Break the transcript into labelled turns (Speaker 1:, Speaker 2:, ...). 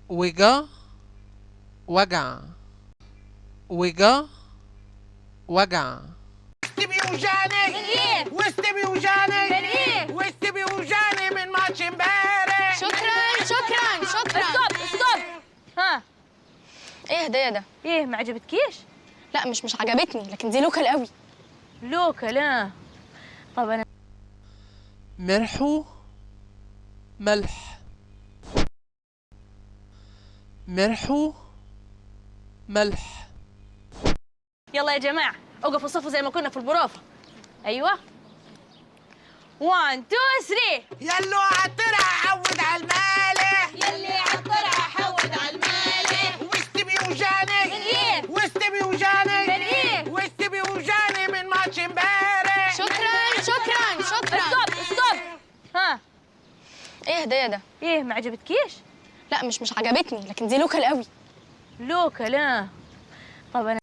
Speaker 1: وجا وجع. وجا وجع.
Speaker 2: وسط بيوجعني.
Speaker 3: من ايه؟
Speaker 2: وسط بيوجعني.
Speaker 3: من ايه؟
Speaker 2: وسط بيوجعني من ماتش امبارح.
Speaker 4: شكرا شكرا شكرا.
Speaker 3: stop stop. ها.
Speaker 4: ايه هديه ده؟
Speaker 3: ايه ما عجبتكيش؟
Speaker 4: لا مش عجبتني، لكن دي local قوي.
Speaker 3: local. اه طب انا
Speaker 1: مرحو ملح. مرحو ملح.
Speaker 3: يلا يا جماعة اوقفوا صفوا زي ما كنا في البروفه. ايوه 1 2 3.
Speaker 2: يلو عطرها حود على المالح.
Speaker 3: يلي عطرها حود على المالح.
Speaker 2: وسط بيوجعني.
Speaker 3: من ايه؟
Speaker 2: وسط بيوجعني.
Speaker 3: من ايه؟
Speaker 2: وسط بيوجعني من ماتش امبارح.
Speaker 4: شكرا شكرا شكرا.
Speaker 3: stop stop. ها.
Speaker 4: ايه هديه ده؟
Speaker 3: ايه ما عجبتكيش؟
Speaker 4: لا مش عجبتني، لكن دي local قوي.
Speaker 3: local. اه طب انا